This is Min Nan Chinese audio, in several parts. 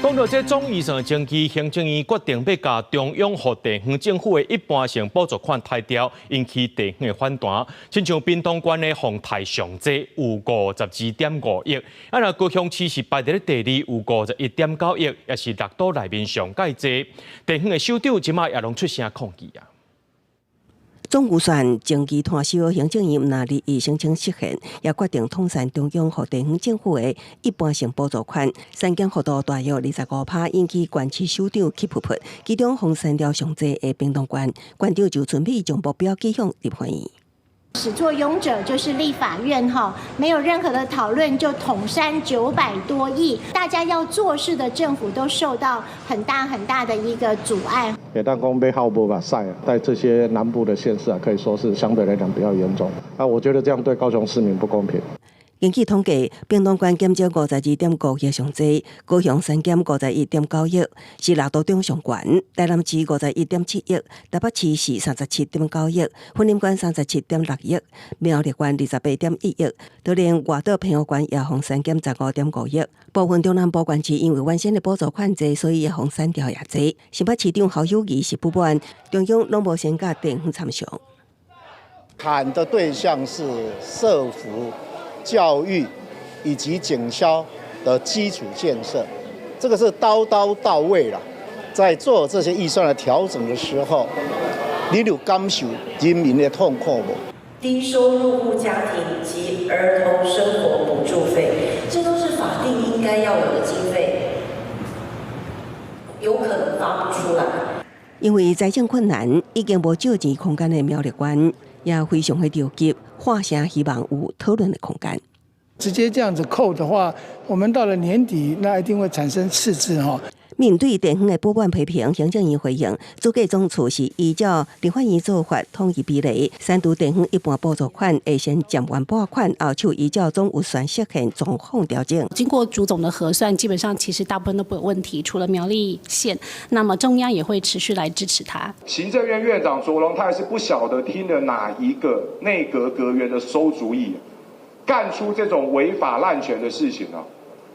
講到這總預算前期，行政院決定欲共中央予地方政府的一般性補助款刣掉，引起地方的反彈。親像屏東縣的予刣上濟有52.5億，啊若高雄市是排佇咧第二，有51.9億，也是六都內面上蓋濟。地方的首長這馬也攏出聲抗議啊。總預算前期攤燒，行政院毋但利益申請釋憲，也決定統刪中央予地方政府的一般性補助款，刪減幅度大約25%，引起縣市首長氣噗噗。其中，予刪掉上濟的屏東縣，縣長就準備將目標指向立法院。始作俑者就是立法院哈，沒有任何的討論就統刪900多億，大家要做事的政府都受到很大很大的一個阻礙。會當講欲哭無目屎，在這些南部的縣市啊，可以說是相對來講比較嚴重。啊，我覺得這樣對高雄市民不公平。根據統計，屏東縣減少52.5億上濟，高雄刪減51.9億，是六都中上懸。台南市51.7億，台北市是37.9億，雲林縣37.6億，苗栗縣28.1億，就連外島澎湖縣也予刪減15.5億。部分中南部縣市因為原先的補助款濟，所以也予刪掉也濟。新北市長侯友宜是不滿，中央攏無先共地方參詳。砍的對象是社福、教育以及警消的基礎建設，這個是刀刀到位了。在做這些預算的調整的時候，你有感受人民的痛苦無？低收入戶家庭及兒童生活補助費，這都是法定應該要有的經費，有可能發不出來。因為財政困難，已經無借錢空間的苗栗縣也非常的著急，喊聲希望有討論的空間。直接這樣子扣的話，我們到了年底，那一定會產生赤字哈。面對地方的不滿批評，行政院回應，主計總處是依照立法院做法統一比例，刪除地方一般補助款會先暫緩撥款，後手依照總預算釋憲狀況調整。經過主總的核算，基本上其實大部分都沒有問題，除了苗栗縣，那麼中央也會持續來支持他。行政院院長卓榮泰是不曉得聽了哪一個內閣閣員的餿主意，幹出這種違法濫權的事情啊！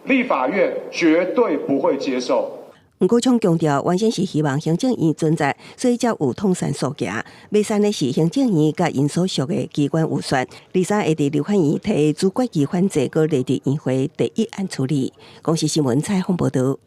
立法院絕對不會接受。黃國昌強調，原先是希望行政院存在，所以才有統刪數字。欲刪的是行政院佮𪜶所屬的機關預算，23會佇立法院提主決議反制，閣列佇院會第一案處理。公視新聞採訪報導。